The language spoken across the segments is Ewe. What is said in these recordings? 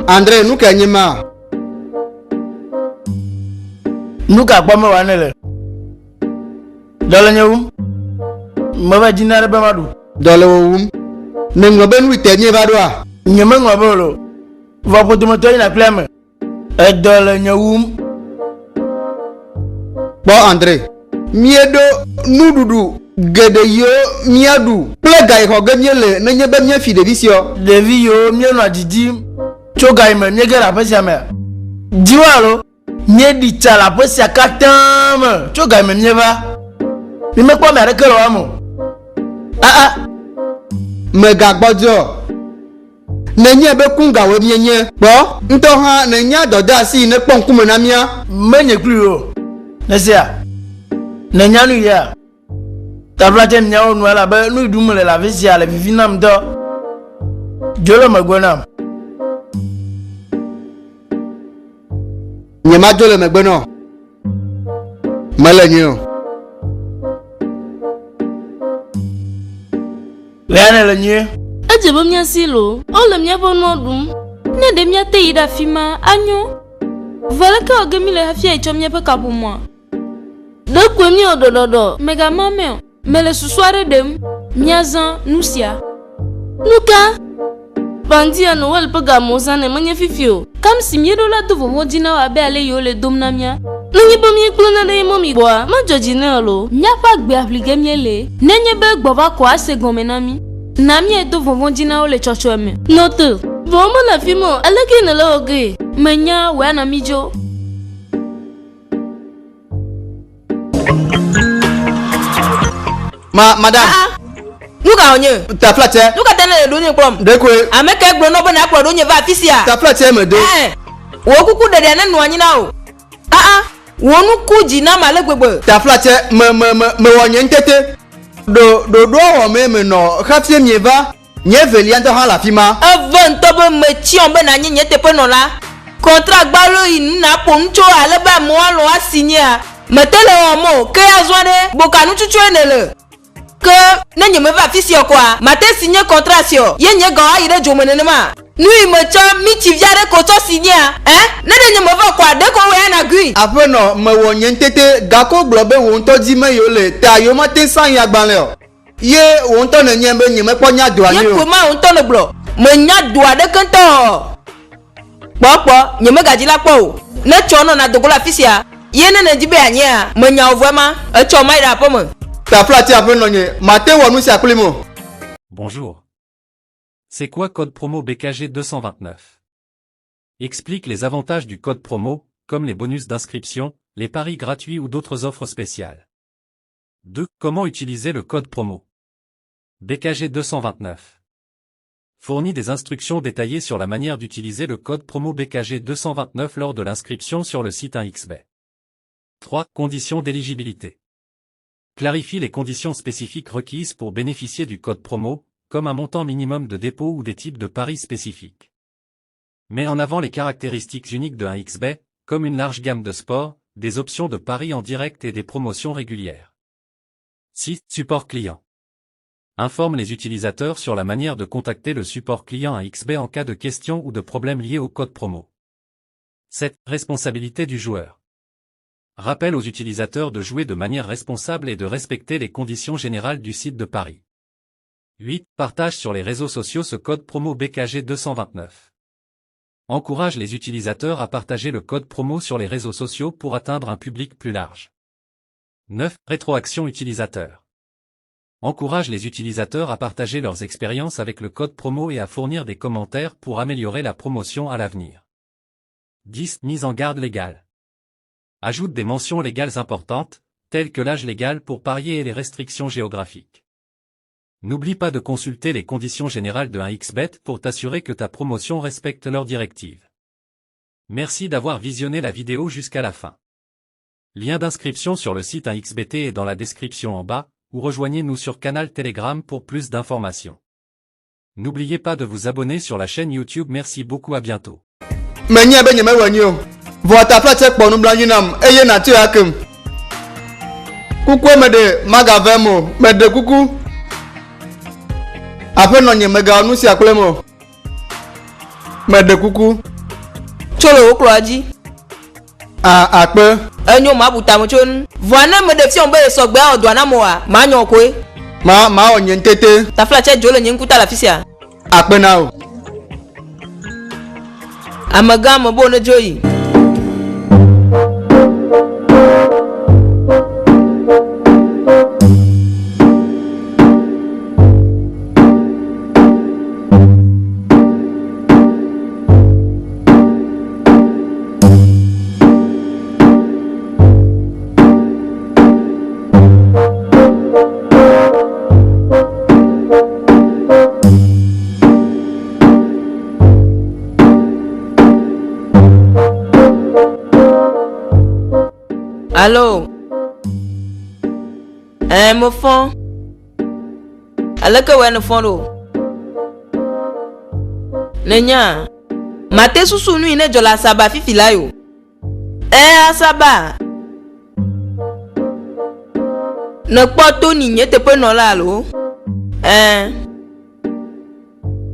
Andre, nu kae nye ma? Nu ka kpɔm mewɔ nele? Dɔ le nye wum. Meva dzi nane be maɖu. Dɔ le wò wum. Nèŋlɔ be nu yi te míeva ɖoa? Nyemeŋlɔ be o loo. Vɔ ƒodometɔ yina kple ame. Edɔ le nye wum. Kpɔ Andre, míeɖo nuɖuɖu geɖe yiwo míaɖu kple ga yi xɔ ge míele nenye be míefi ɖevi sia. Ɖevi yiwo míenɔa didim tso ga yi me míege ɖe aƒe sia mea? Dziwò alo? Míeɖi tsa le aƒe sia katã me tso ga yi me míeva. Mímekpɔ ame aɖeke le woame o. Aa! Mègagbɔdzɔ o. Nènyae be kungawoe míenye. Kpɔ, ŋutɔ hã nènya dɔdeasi yi nekpɔ ŋkume na mía. Menye kpli wò o. Nèsea? Nènya nu yea? Taflatse miawo nu elabe nu yi ɖum mele le afi sia le vivim nam ŋutɔ. Dzo le megbe nam. Nyemadzo le megbe na wò. Mele nyuie o. Lea nele nyuie. Edze be míasi loo. Wole míaƒe nua ɖum. Ne ɖe míate yi ɖe afi ma, anyo. Vɔ leke wɔ ge míle hafi ayi tsɔ míaƒe kaƒomɔa? Ɖekoe míewɔ ɖɔɖɔɖɔ. Mègama eme o. Mele susu aɖe ɖem míazã nu sia. Nuka? Bandia Noel ƒe game wozãnɛ, menye fifi o. Kam si míeɖo la do vɔvɔ̃ dzi na wo abe ale yi wole dom na mía. Nenye be míegblɔ nane ye mɔmi gbɔa, madzɔ dzi nɛ o loo. Míaƒe agbea ʋli ge míele. Nenye be egbɔ va ko ase gɔme na mí. Na míedo vɔvɔ̃ dzi na wo le tsɔtsɔe me. Nɔ te. Vɔ womele afi ma o. Alekee nèle wɔ gee? Menya, wòe ana mídzo. Ma, madame. Ah, ah. Nu ka wònye? Taflatse. Nu ka ta nèle ɖonye kplɔm? Ɖekoe. Ame kae gblɔ na wò be nàkplɔ ɖonye va afi sia? Taflatse medo. Ɛɛ, wò kuku ɖeɖea nenɔ anyi na wò. Ah, ah, wò nu ku dzi nam ale gbegbe. Taflatse, me, me, me, mewɔ nye ŋutete. Ɖo, ɖoɖoa wɔmee menɔ hafi mieva. Nye evelia ŋutɔ hã le afi ma. Eve ŋutɔ be metsyɔ̃ be nànye nye teƒenɔla. Kɔntra gbalo yi nu nàƒo nu tso ale be amewo alɔ̃ asi nyea? Mete le ewɔm o, ke azɔ ɖe, boka nutsutsuɛ nèle. Ke ne nyemeva afi sia o koa, mate si nye kɔntra sia o, ye nye gawo ayi ɖe dzo me nenema? Nu yi metsɔ mitsi vi aɖe ko tsɔ si nyea? Ẽ? Ne ɖe nyemeva o koa, ɖeko wòe ana gui. Aƒenɔ, mewɔ nye ŋutete, gake wogblɔ be wò ŋutɔ dim yewole, ta yewomate ŋu sain agbalẽ o. Ye wò ŋutɔ nènyae be nyemekpɔ nya doa Ye nyuie o. koe ma wò ŋutɔ nègblɔ. Menya do aɖeke ŋutɔ o. Kpɔ, kpɔ, nyemegadzi la kpɔ o. Ne tsɔ nɔ nàdo go le afi sia, ye ne nèdi be yeanyea, menya wò vɔe ma. Etsɔ mayi ɖe aƒeme. Taflatse aƒenɔnye, màte ŋu wɔ nu sia kplim o. Bonjour. C'est quoi code promo BKG 229 Explique les avantages du code promo, comme les bonus d'inscription, les paris gratuits ou d'autres offres spéciales. 2. Comment utiliser le code promo BKG 229 Fournit des instructions détaillées sur la manière d'utiliser le code promo BKG 229 lors de l'inscription sur le site 1xBet. 3. Conditions d'éligibilité. Clarifie les conditions spécifiques requises pour bénéficier du code promo, comme un montant minimum de dépôt ou des types de paris spécifiques. Met en avant les caractéristiques uniques de 1xBet, comme une large gamme de sports, des options de paris en direct et des promotions régulières. 6. Support client. Informe les utilisateurs sur la manière de contacter le support client 1xBet en cas de questions ou de problèmes liés au code promo. 7. Responsabilité du joueur. Rappelle aux utilisateurs de jouer de manière responsable et de respecter les conditions générales du site de paris. 8. Partage sur les réseaux sociaux ce code promo BKG 229. Encourage les utilisateurs à partager le code promo sur les réseaux sociaux pour atteindre un public plus large. 9. Rétroaction utilisateur. Encourage les utilisateurs à partager leurs expériences avec le code promo et à fournir des commentaires pour améliorer la promotion à l'avenir. 10. Mise en garde légale. Ajoute des mentions légales importantes, telles que l'âge légal pour parier et les restrictions géographiques. N'oublie pas de consulter les conditions générales de 1xBet pour t'assurer que ta promotion respecte leurs directives. Merci d'avoir visionné la vidéo jusqu'à la fin. Lien d'inscription sur le site 1xBT est dans la description en bas, ou rejoignez-nous sur canal Telegram pour plus d'informations. N'oubliez pas de vous abonner sur la chaîne YouTube. Merci beaucoup, à bientôt. Menyae be nyemewɔe nyuie o. Vɔ taflatse kpɔ nublanui nam eye nàtsɔe akem. Kukue meɖe magavem o. Meɖe kuku. Aƒenɔnye, mègawɔ nu sia kplem o. Meɖe kuku. Tso le wò kplɔa dzi. A akpe. Enyo, mabu tame tso enu. Vɔa ne meɖe fiɔ be yesɔ gbe awɔ dɔa nam oa, manyɔ koe. Ma, mawɔ nye ŋutete. Taflatse dzo le nye ŋkuta le afisia. Akpe na wò. Amegã mebo nedzo yi. Alo. Ɛɛ, mefɔ. Aleke wòe nèfɔ ɖo? Nènyaa, mate susu nu yi ne dzɔ le Asaba fifi la yo. Ɛɛ, Asaba. Nèkpɔ Tony nye teƒenɔla alo? Ɛɛ.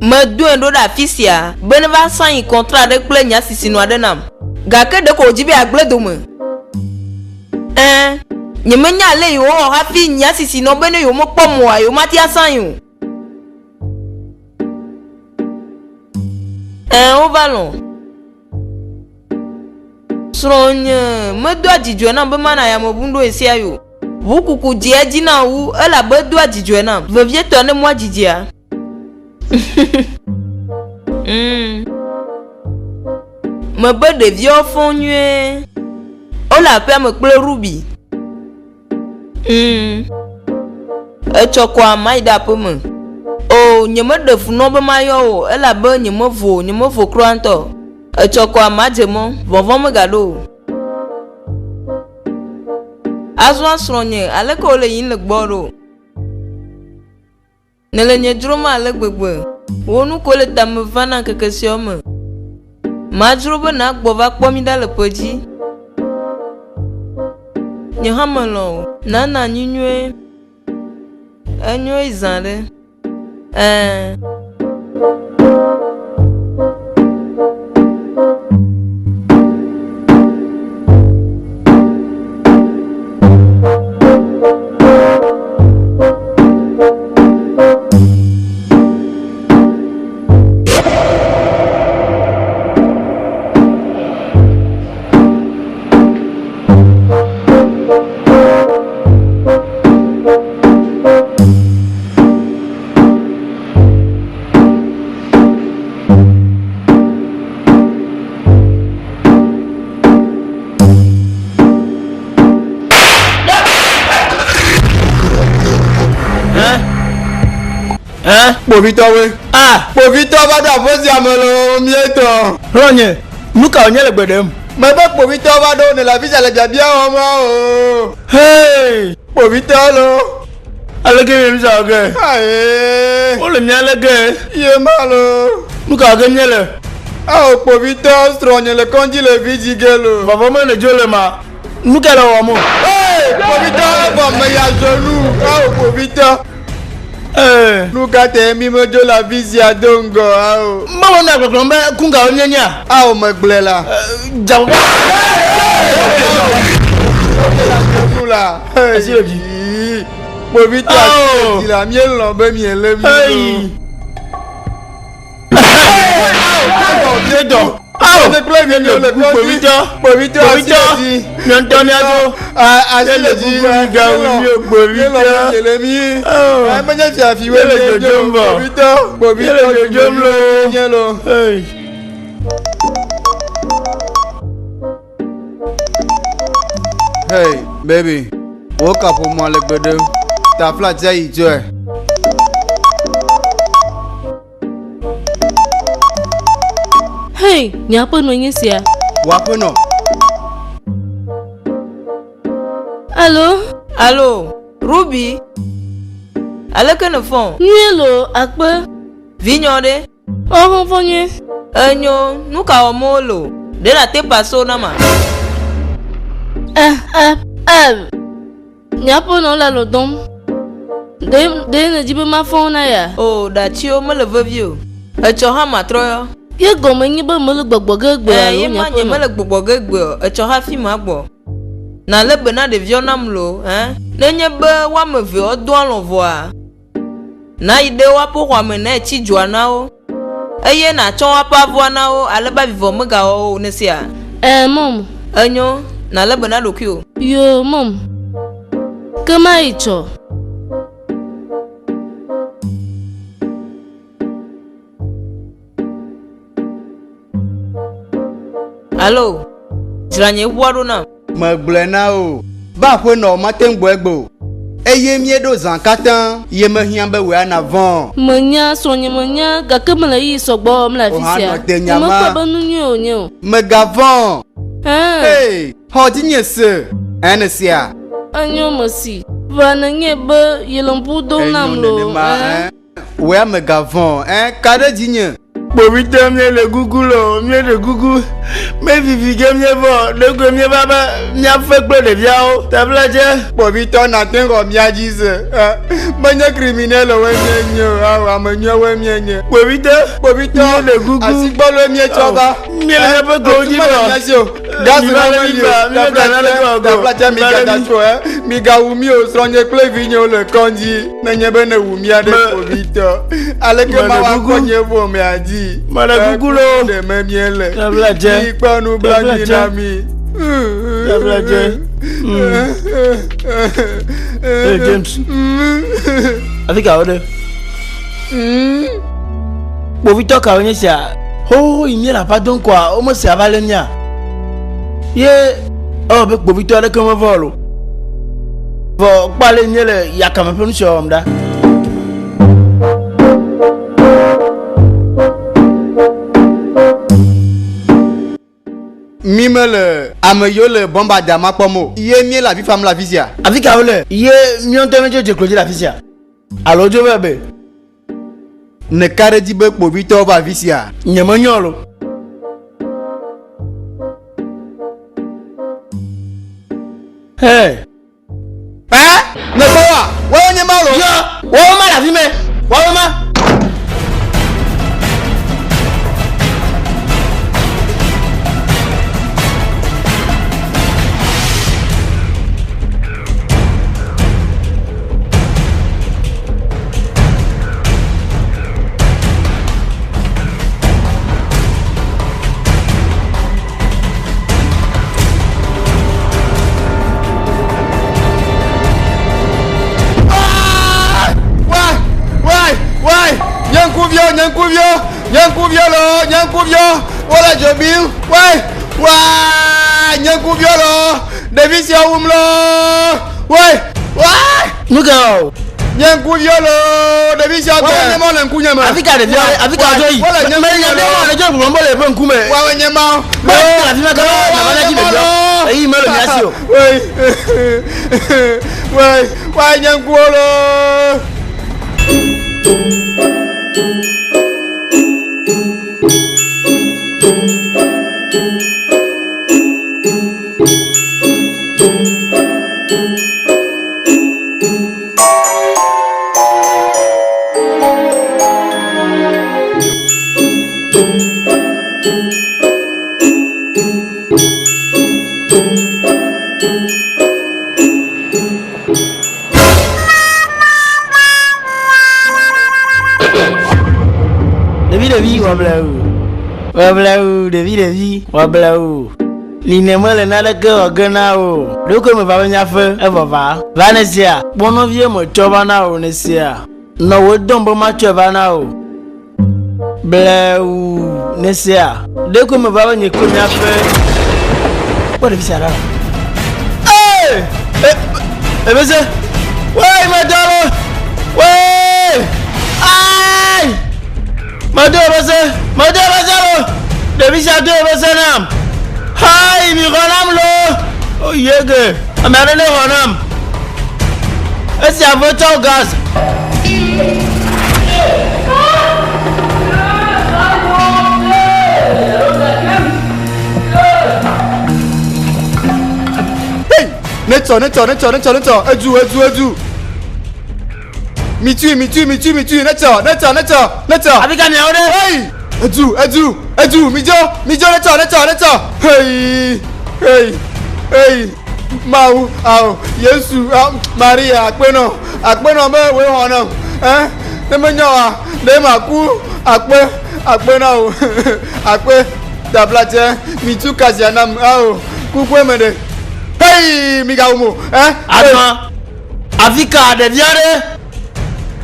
Medoe ɖo ɖe afi sia be neva sain kɔntra aɖe kple nye asisinu aɖe nam. Gake ɖeko wòdi be yeagblẽ dome. Ɛ̃, nyemenya ale yewowɔ hafi nye asisinɔ be ne yewomekpɔm oa, yewomate asain o. Ɛ̃, wova lɔ̃. Srɔ̃nye medoa dzidzɔe nam be mana yameʋu ɖo ɣesiaɣi o. Ʋukuku dzea edzi nam wu elabe edoa dzidzɔe nam, vevietɔ ne mɔa dzidzia. Mm. Mebe ɖeviawo fɔ nyuie. Wole aƒea me kple Ruby. Mm. Etsɔ kɔa mayi ɖe aƒe me. O, nyemeɖe fu nɔ be mayɔ o elabe nyemevo o, nyemevo kura ŋutɔ o. Etsɔ kɔa madze mɔ, vɔvɔ̃ megaɖo o. Azɔa srɔ̃nye, aleke wòle yiyim le gbɔwò ɖo? Nèle nye dzrom ale gbegbe. Wò nu koe le tame va na ŋkeke siawo me. Madzro be nàgbɔ va kpɔ mí ɖa le ƒe dzi. Nye hã melɔ̃ wò. Nànɔ anyi nyuie. Enyo yi zã ɖe. Ɛ̃. Kpovitɔwoe. Ah! Kpovitɔ va ɖo aƒe sia me loo míetɔ. Xlɔ̃nye, nu ka wònye le gbe ɖem? Mebe kpovitɔ va ɖo nèle afi sia le biabia wɔm o. Hey! Kpovitɔ loo. Aleke mi mía wɔ ge? Ae. Wole mía lé ge. Ye ma loo. Nu ka wɔ ge míele? Ao kpovitɔ srɔ̃nye le kɔdzi le vi dzi ge loo. Vɔvɔ me nèdzo le ma. Nu ka le wɔwɔm o? Hey! Kpovitɔ evɔ meya zɔ nu. Ao kpovitɔ. Ee. Nu ka tae mi medzo le afi sia do ŋgɔ ao? Mewɔ nu agblɔgblɔm be kungawo míenyea? Ao megblɔe la. Dzagbagba. Nu la. Asi le dzi. Kpovitɔ asi le dzi la míelɔ̃ be mielé mí ɖo. Míedɔ. Kple vinyewo le kɔdzi. Kpovitɔ. Kpovitɔ asi le dzi. Mía ŋutɔ míadzo. Asi le dzi. Gawu mí o kpovitɔ. Míelɔ̃ be mielé mí. Menye fiafiwoe Míele míenye o. dzodzom vɔ. Kpovitɔ. Kpovitɔ Míele dzodzom loo. míenye loo. Hey. Hey, baby. Wò kaƒomɔ le gbe ɖem. Taflatse yi tsɔe. Hei, nye aƒenɔe nye sia. Wò aƒenɔ. Alo? Alo, Ruby. Aleke nèfɔ? Nyuie loo, akpe. Vinye ɖe? Woawo hã fɔ nyuie. Enyo, nu ka wɔm wole o? Ɖe nàte paso nama? Eh, eh, eh. Nye aƒenɔ le alɔ dɔm. Ɖe ɖe nèdi be mafɔ wo na yea? O, ɖatsiwo mele vevie o. Etsɔ hã matrɔ yɔ. Ye gɔme nye be mele gbɔgbɔ ge egbe Ẽ, alo ye ma nye nye aƒeme. mele gbɔgbɔ ge egbe o, etsɔ hafi magbɔ. Nalé be na ɖeviawo nam loo, ẽ? Nenye be wo ame eveawo do alɔ̃ vɔa, nayi ɖe woaƒe xɔa me ne etsi dzoa na wo, eye nàtsɔ woaƒe avɔa na wo ale be avivɔ megawɔ wo o, nèsea? Ẽ, mɔm. Enyo, nàlé be na ɖokuiwò. Yoo, mɔm. Ke mayi tsɔ. Alo, dzra nye ʋua ɖo nam. Megblɔe na wò be aƒenɔ mate ŋu gbɔ egbe o, eye míeɖo zã katã ye mehiã be wòe ana vɔ̃ o. Menya, srɔ̃nye menya, gake mele ɣeyiɣi sɔgbɔ wɔm le afi Wò hã sia. nɔ te nya ma. Nyemekpɔe be nu nyui wònye o. Mègavɔ̃ o. Hã. Hey, xɔ dzinye se. Ẽ, nèsea? Enyo, mesi. Vɔa nènyae be yele ŋu dom nam Enyo loo, nenema, ẽ? ẽ? Wò ya mègavɔ̃ o, ẽ, ka ɖe dzinye. Kpovitɔ míele kuku le o, míeɖe kuku. Mevivi ge míevɔ, ɖekoe míeva be míafe kple ɖeviawo. Taflatse. Kpovitɔ nàte ŋu xɔ mía dzi se, ẽ, menye kriminɛlwoe míenye o, ao, ame nyuiwoe míenye. Kpovitɔ. Kpovitɔ, Míeɖe kuku. asi gbɔloe míetsɔ va. Míele míaƒe gowo dzi Etu mele vɔ. mía si o. Gasi Mi va na le meli mi o. va, mi mega naneke wɔ go. Taflatse Mi va le migada mi. tso ɛ. Migawu mí o, srɔ̃nye kple vinyewo le kɔdzi. Nenye be nèwu mía ɖe kpovitɔ, aleke Meɖe mawa kuku. akpɔ nye ƒomea dzi? Meɖe kuku loo. Ɖe me míele. Taflatse. Mikpɔ nublanui na Taflatse. mí. Taflatse. Hey, James. Afi ka wo ɖe? Kpovitɔ kawo nye sia? Xoxoxo yi míele aƒea dom kɔa, womese ava lé mía. Ye ewɔ be kpovitɔ aɖeke meva o lo. Vɔ kpɔ ale míele yakame ƒe nu sia wɔm ɖa. Mi mele ame yiwo le bɔmba dam kpɔm o. Ye míele avi fam le afi sia. Afi ka wole? Ye míawo ŋutɔ míetso dze klo dzi le afi sia. Alo wodzo va be? Nèka ɖe edzi be kpovitɔwo va afi sia? Nyemenya o lo. Hey! Ɛ? Nèkpɔ woa? Woawo nye ma lo. Yɔ! Woawo ma le afi mɛ. Woawo ma. Nye ŋkuviwo, nye ŋkuviwo, nye ŋkuviwo loo, nye ŋkuviwo, wole dzo bim, wai, wai, nye ŋkuviwo loo, ɖevi siawo wum loo, wai, wai. Nu ka o? Nye ŋkuviwo loo, ɖevi siawo gbe. Woawo nye ma le ŋkunye me. Afi ka ɖeviwo le? Afi ka wodzo yi? Wole nye Mele nya ŋkume ɖem loo. o, ɖeviwo gbɔgbɔm be le eƒe ŋkume. Woawo nye ma. Be le afi ma kaba nava na dzi ɖeviwo. Eyi mele mía si o. Wai, wai, wai nye ŋkuwo loo. Ɖevi ɖevi wɔblewu wɔblewu ɖevi ɖevi wɔblewu Nine mele naneke wɔ ge na wò o. Ɖokui meva be míafe evɔ va. Va nèsia? Kpɔnɔvie metsɔ va na wò nèsia? Nɔ wò dɔm be matsɔe va na wò. Blewu nèsia? Ɖokui meva be nye kple míafe. Kpɔ ɖevi sia ɖa. Ee! E, ebese! Wei, medɔ lo! Wei! Ai! Medo ebese! Medo ebese lo! Ɖevi sia do ebese nam! Hai, mi xɔ nam lo! O yege! Ame aɖe ne xɔ nam! Esia ve tsɔ gas! Hey! Netsɔ, netsɔ, netsɔ, netsɔ, netsɔ! Edu, edu, edu! Mitui, mitui, mitui, mitui! Netsɔ, netsɔ, netsɔ, netsɔ! Afi ka miawo ɖe? Hey! Edu, edu! Edu, midzo, midzo, netsɔ, netsɔ, netsɔ. Hei, hei, hei. Mawu, ao, Yesu, ao, Maria, akpe nɔ, akpe nɔ be wòe xɔ nam. Ɛ, ne menya oa, ɖe maku. Akpe, akpe na wò. Akpe, tablatse, mitu ka sia nam. Ao, kukue me ɖe. Hei, migawum o. Ɛ, Azɔ, afi ka ɖevia ɖe?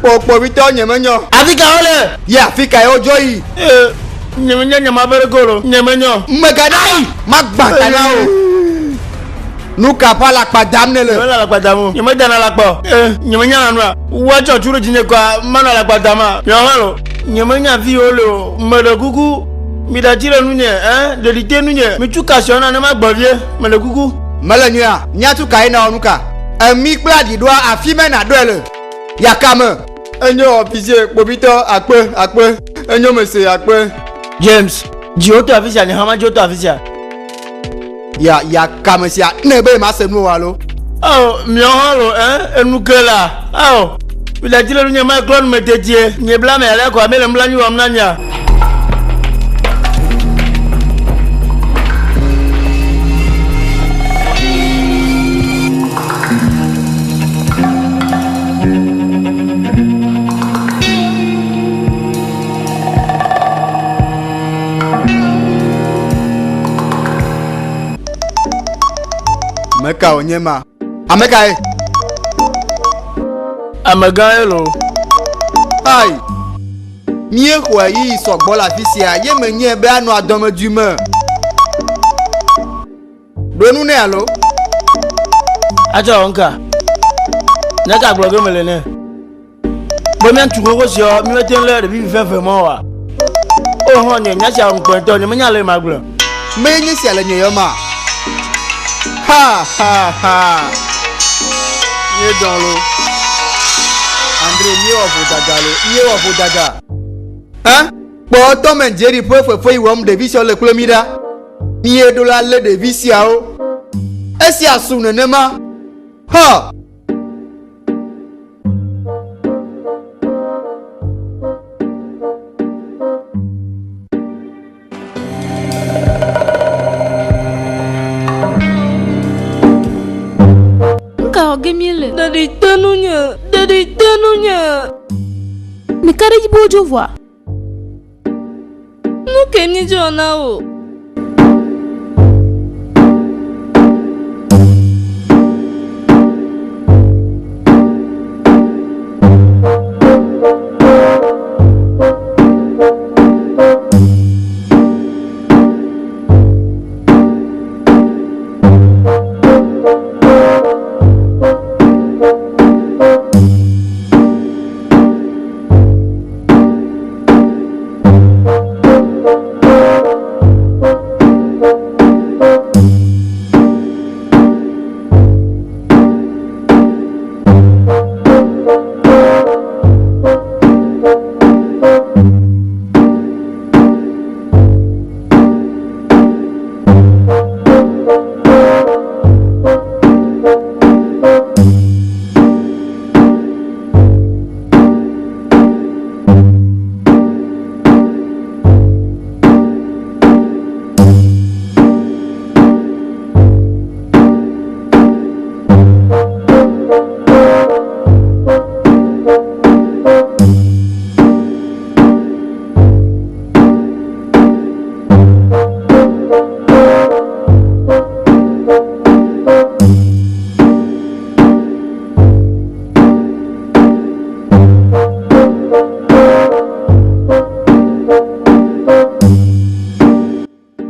Kpɔ kpovitɔ nye menyɔ. Afi ka wole? Ye afi kae wodzɔ yi? Ee, nye menye nye ma ƒe ɖeke o lo. Nye menyɔ. Mègana magbã ta na wò. Nu ka ƒe alakpa dam nèle? Nye mele alakpa dam o. Nye medana alakpa o. Ee, nye menya nua. Woatsɔ tu ɖe dzinye kɔa, manɔ alakpa dam a? Miawo hã lo. Nye menya afi yi wole o. Meɖe kuku, miɖe atsi ɖe nunye, ɛ, ɖeɖi te nunye. Mitu ka siawo na ne magbɔ vie. Meɖe kuku. Mele nyuia? Míatu kae na wò nu ka? Èmi kple aɖi ɖoa afi mae nàɖoe le. Yakame. Enyo ɔfisie, kpovitɔ, akpe, akpe. Enyo mese, akpe. James, dziwò to afi sia, nye hã madzo to afi sia. Ya, yakame sia, ne be mase nu o alo? Ao, miawo hã lo, ɛ, enu ke la. Ao, mi le dzi le nunye maklɔ nu me dedie. Nye bla me alea kɔa, mi le nublanui wɔm na mia. Ame ka wònye ma? Ame kae? Amegã ye loo. Ai! Míexɔ ɣeyiɣi sɔgbɔ le afi sia ye menyae be anɔ adɔmedzoe me. Ɖo nu nɛ alo? Atsɔ wɔ ŋka. Nya ka gblɔ ge mele nɛ? Be míatu xoxo sia mímete ŋu lé ɖevi fifɛ mɔ oa? O hã nye nya sia ŋukpe ŋutɔ, nyemenya ale magblɔe. Mee nye sia le nye yɔma? Ha ha ha! Míedɔn lo. Andre, míewɔ vodada lo, míewɔ vodada. Ẽ? Kpɔ Tom and Jerry ƒe fefe yi wɔm ɖevi siawo le kple mí ɖa. Míeɖo la lé ɖevi siawo. Esia su nenema. Ha! Nu ka wɔ ge míele? Ɖeɖi te ŋunye! Ɖeɖi te ŋunye! Meka ɖe edzi be wodzo vɔa? Nu kae míedzɔ na wò?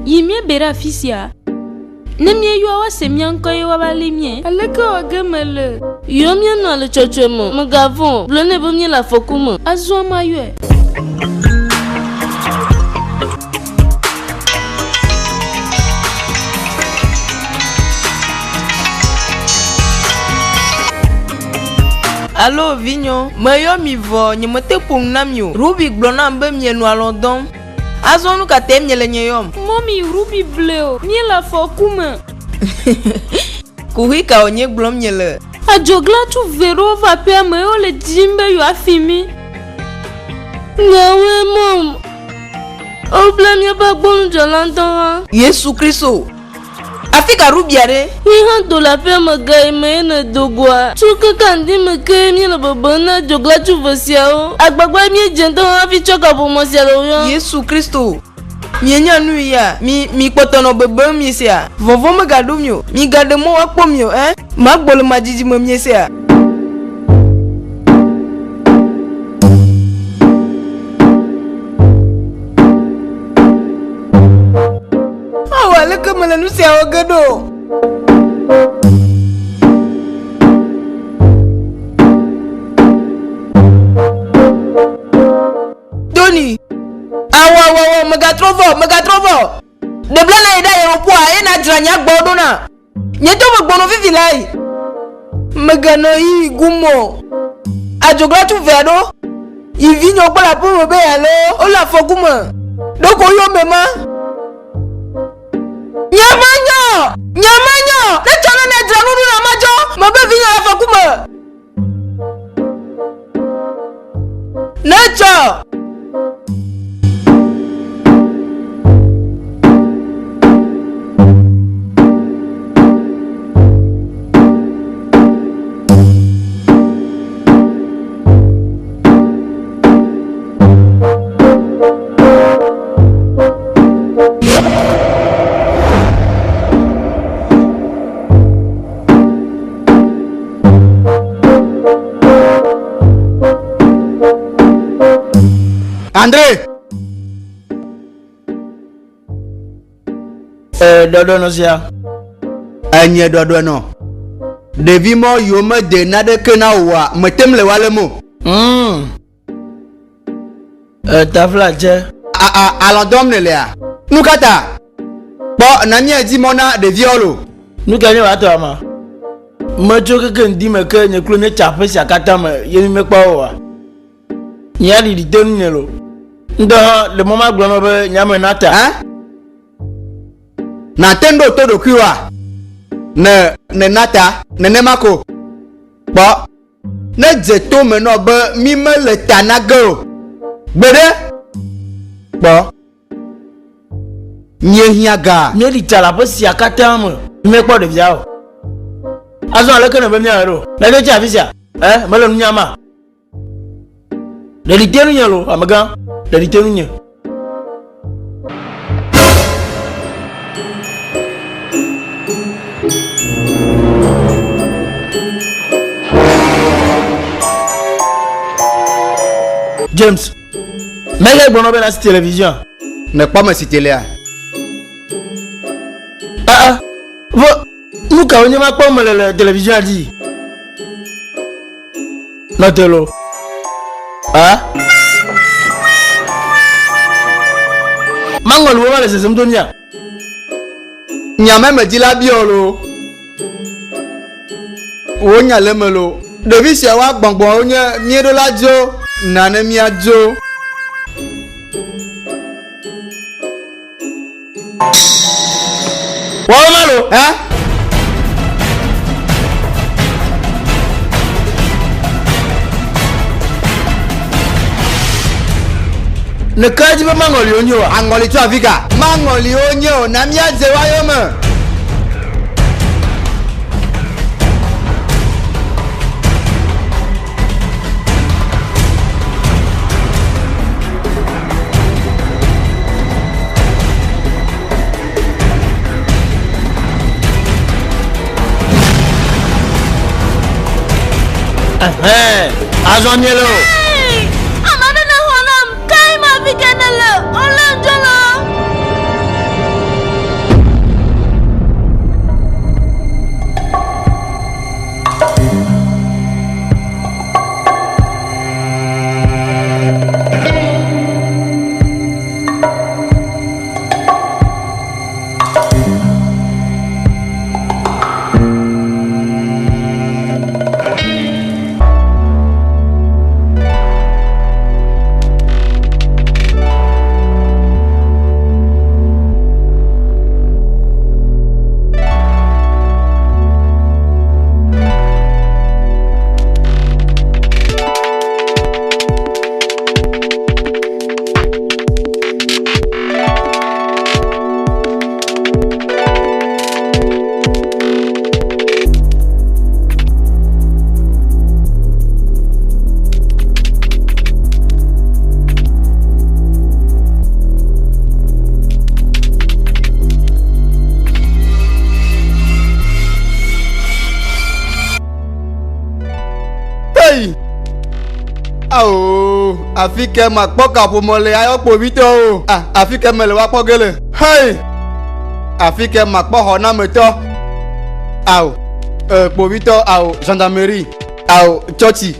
Yi míebe ɖe afi sia. Ne míeyɔa, woase mía ŋkɔ eye woava lé mí. Aleke wɔ ge mele? Yɔ mía nɔa le tsɔtsɔe me. Mègavɔ̃ o. Gblɔ nɛ be míele afɔku me. Azɔ mayɔe. Alo vinyewo, meyɔ mi vɔ nyemete ƒo nu na mi o. Ruby gblɔ nam be mienɔ alɔ̃ dɔm. Azɔ nu ka tae miele nye yɔm? Mɔmi, Ruby ble o. Míele afɔku me. Kuxi ka wònye gblɔm miele? Adzoglatsu ve ɖewo va aƒea me eye wole didim be yewoafi mí. Nyawoe, mɔm. Wobla míaƒe agbonudzɔla ŋutɔ hã. Yesu Kristo! Afi ka Rubia ɖe? Nye hã do le aƒea me gayime ye nèdo goa. Tso kaka ŋdi me kee míele bebem na dzoglatsu ve siawo. Agbagba míedze ŋutɔ hã hafi tsɔ kaƒomɔ sia le wo yɔm. Yesu Kristo! Mienya nu ya? Mi, mikpɔtɔ nɔ bebem, miesea? Vɔvɔ̃ megaɖo mi o. Migaɖe mɔ woakpɔ mi o, ẽ? Magbɔ le madzidzi me, miesea? Ao, aleke mele nu sia wɔ ge ɖo? Tony, Ao, ao, ao, mègatrɔ vɔ o, mègatrɔ vɔ o. Ɖe bla na yi ɖe ayewoƒoa eye nàdzra nye agbawo ɖo na. Nye dɔ megbɔnɔ vivi lae. Mèganɔ yiyi gum o. Adzoglatsu vea ɖo yi vinyewo gbɔ le aƒeme be yealé wo. Wole afɔku me. Ɖeko woyɔ me ma. Nyemenya o! Nyemenya o! Ne tsɔ ne nèdzra nu ɖo na madzɔ, mebe vinye le afɔku me. Netsɔ! André! E, ɖɔɖɔnɔ sia. Enye ɖɔɖɔnɔ. Ɖevi mɔ yiwo mede naɖeke na wòa, mete ŋu le woalém o. Mm. E, tafla dze. A, a, alɔ̃ dɔm nèlea? Nu ka ta? Kpɔ, na míadi mɔ na ɖeviawo lo. Nu ka nye wòatɔ ama? Metso keke ŋdi me ke nye kple míetsa aƒe sia katã me ye mímekpɔ wo oa? Nye aɖiɖi te ŋunye lo. Ŋdɔ hã, ɖe mɔ magblɔ na wò be nye ame nata? Ẽ? Nàte ŋu ɖo to ɖokuiwòa? Ne nèna ta, nenema ko. Kpɔ, ne dze to me nɔ be mí mele ta na ge o. Gbeɖe! Kpɔ. Míehiã ga. Míeɖi tsa le aƒe sia katã me. Mímekpɔ ɖevia o. Azɔ aleke nèbe míawɔe ɖo? Nèɖe tsi afi sia? Ɛ, mele nu nyama? Ɖeɖi te ŋunye loo, amegã. Ɖeɖi te ŋunye. James, mege gblɔ be nasi television. Nèkpɔ ame si telea? Aa, vɔ nu kawo nye makpɔ mele le television dzi? Nɔ te lo. Ah? Maŋɔliwo va le sesem do mía. Nya medzila biɔ lo. Wò nya le eme lo. Ɖevi siawo agbɔngbɔn wonye míeɖo la dzo na ne míadzo. Woawo ma lo. Ɛ? Nèka edzi be maŋɔliwo nye oa? Aŋɔli tso afi ka? Maŋɔliwo nye o, na míadze woa yome. Ɛhɛn, azɔ míele o. Ame aɖe nexɔ nam, kae ma fi ke nèle? Wolé ŋdzɔ la. Ao, afi ke makpɔ kaƒomɔ le ayɔ kpovitɔwo. Ah, afi ke mele woakpɔ ge le. Hei! Afi ke makpɔ xɔnametɔ. Ao, e, kpovitɔ, ao, gendarmerie, ao, tsɔtsi,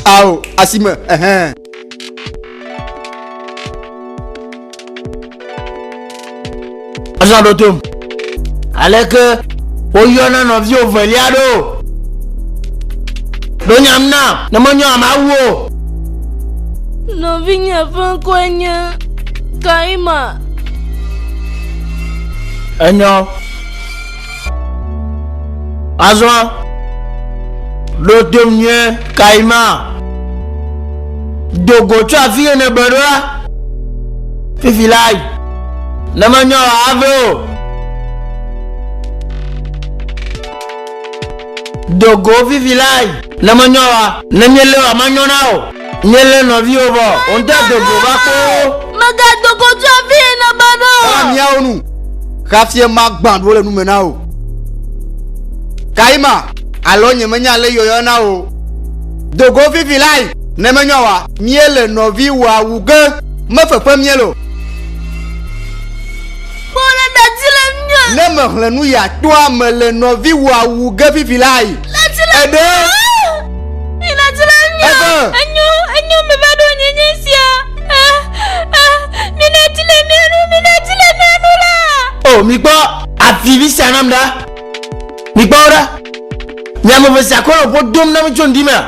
ao, asime, ɛhɛn. Azɔ ɖo tom. Aleke woyɔna nɔviwò velia ɖo? Ɖo nyam nam ne menyo ame awu o. Nɔvinye ƒe ŋkɔe nye Kaima. Enyo. Azɔ ɖo tom nyuie, Kaima. Do go tso afi yi nèbe ɖoa. Fifi la yi. Ne menyo oa, ave o. Do go fifi la yi. Ne menyo oa, ne míelé oa, manyo na wò. Míelé nɔviwò vɔ, wò ŋutɔ do go va kpoo. Mègado go tso afi yi nèbe ɖo o. Ela míawo nu hafi magbã ɖo le nu me na wò. Kaima, alo nyemenya ale yɔyɔ na wò. Do go fifi lae, ne menyo oa, míele nɔviwòa wu ge. Mefefem míele o. Kpɔ ɖe ɖati le ŋunye. Ne mexlẽ nu ya toa, mele nɔviwòa wu ge fifi lae. Ɖati le Eɖe. Mi ɖati le ŋunye. Eve. Enyo, enyo meva ɖo nye nye sia. Ah, ah, mi ɖati le mía nu, mi ɖati le mía nu la. O, mikpɔ afivi sia nam ɖa. Mikpɔ wo ɖa. Mi ame eve sia kɔ le ƒo dom na mi tso ŋdi mea?